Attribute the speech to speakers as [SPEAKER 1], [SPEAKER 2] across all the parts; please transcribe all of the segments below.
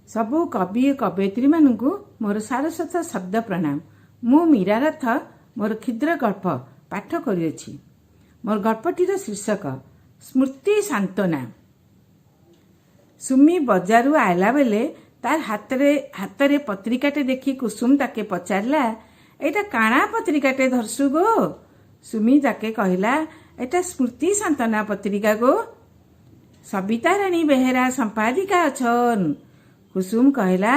[SPEAKER 1] ସବୁ କବି କବୟିତ୍ରୀମାନଙ୍କୁ ମୋର ସାରସ୍ୱତ ଶବ୍ଦ ପ୍ରଣାମ। ମୁଁ ମୀରା ରଥ ମୋର କ୍ଷୁଦ୍ର ଗଳ୍ପ ପାଠ କରିଅଛି। ମୋର ଗଳ୍ପଟିର ଶୀର୍ଷକ ସ୍ମୃତି ସାନ୍ତ୍ୱନା। ସୁମି ବଜାରରୁ ଆଇଲା ବେଲେ ତାର ହାତରେ ପତ୍ରିକାଟେ ଦେଖି କୁସୁମ ତାକେ ପଚାରିଲା, "ଏଇଟା କାଣା ପତ୍ରିକାଟେ ଧରସୁ ଗୋ?" ସୁମି ତାକେ କହିଲା, "ଏଇଟା ସ୍ମୃତି ସାନ୍ତ୍ୱନା ପତ୍ରିକା ଗୋ। ସବିତା ରାଣୀ ବେହେରା ସମ୍ପାଦିକା ଅଛନ୍।" କୁସୁମ କହିଲା,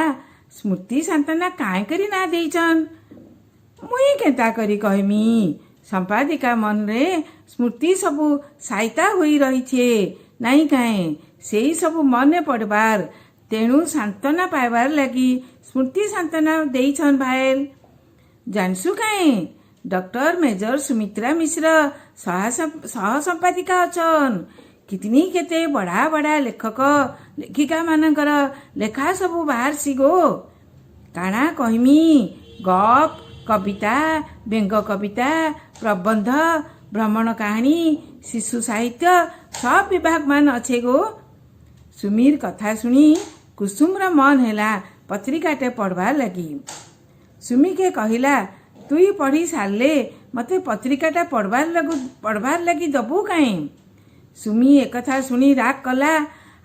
[SPEAKER 1] "ସ୍ମୃତି ସାନ୍ତ୍ୱନା କାଁ କରି ନା ଦେଇଛନ୍?" "ମୁଇଁ କେନ୍ତା କରି କହିମି? ସମ୍ପାଦିକା ମନରେ ସ୍ମୃତି ସବୁ ସାଇତା ହୋଇ ରହିଛେ ନାଇଁ କାଏଁ? ସେଇ ସବୁ ମନେ ପଡ଼ବାର, ତେଣୁ ସାନ୍ତ୍ୱନା ପାଇବାର ଲାଗି ସ୍ମୃତି ସାନ୍ତ୍ୱନା ଦେଇଛନ୍ ଭାଏଲ। ଜାଣିସୁ କାଏଁ, ଡକ୍ଟର ମେଜର ସୁମିତ୍ରା ମିଶ୍ର ସହ ସମ୍ପାଦିକା ଅଛନ୍। କିତନି କେତେ ବଢ଼ା ବଢ଼ା ଲେଖକ ଲେଖିକା ମାନଙ୍କର ଲେଖା ସବୁ ବାହାରସି ଗୋ। କାଣା କହିମି, ଗପ, କବିତା, ବ୍ୟଙ୍ଗ କବିତା, ପ୍ରବନ୍ଧ, ଭ୍ରମଣ କାହାଣୀ, ଶିଶୁ ସାହିତ୍ୟ ସବ ବିଭାଗ ମାନ ଅଛେ ଗୋ।" ସୁମିର କଥା ଶୁଣି କୁସୁମର ମନ ହେଲା ପତ୍ରିକାଟେ ପଢ଼ବାର ଲାଗି। ସୁମିକେ କହିଲା, "ତୁଇ ପଢ଼ି ସାରିଲେ ମତେ ପତ୍ରିକାଟା ପଢ଼ବାର ଲାଗି ଦବୁ କାଏଁ?" ସୁମି ଏକଥା ଶୁଣି ରାଗ କଲା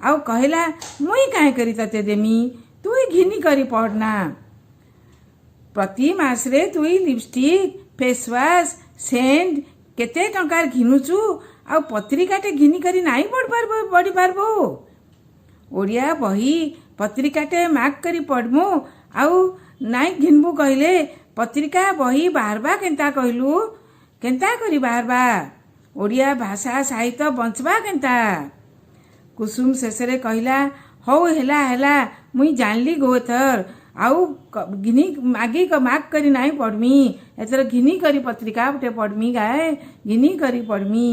[SPEAKER 1] ଆଉ କହିଲା, "ମୁଇଁ କାଏଁ କରି ତତେ ଦେମି? ତୁଇ ଘିନି କରି ପଢ଼ନା। ପ୍ରତି ମାସରେ ତୁଇ ଲିପଷ୍ଟିକ୍, ଫେସୱାଶ, ସେଣ୍ଟ କେତେ ଟଙ୍କାର ଘିନୁଛୁ ଆଉ ପତ୍ରିକାଟେ ଘିନି କରି ନାଇଁ ପଢ଼ି ପାରବୁ? ଓଡ଼ିଆ ବହି ପତ୍ରିକାଟେ ମାଗ କରି ପଢ଼ମୁ ଆଉ ନାଇଁ ଘିନବୁ କହିଲେ ପତ୍ରିକା ବହି ବାହାରବା କେନ୍ତା କହିଲୁ? କେନ୍ତା କରି ବାହାରବା? ଓଡ଼ିଆ ଭାଷା ସାହିତ୍ୟ ବଞ୍ଚବା କେନ୍ତା?" କୁସୁମ ଶେଷରେ କହିଲା, "ହଉ ହେଲା ହେଲା, ମୁଇଁ ଜାଣିଲି ଗୋ। ଏଥର ଆଉ ଘିନି ମାଗି ମାଗ କରି ନାଇଁ ପଢ଼ମି। ଏଥର ଘିନି କରି ପତ୍ରିକା ଗୋଟେ ପଢ଼ମି ଗାଏ, ଘିନି କରି ପଢ଼ମି।"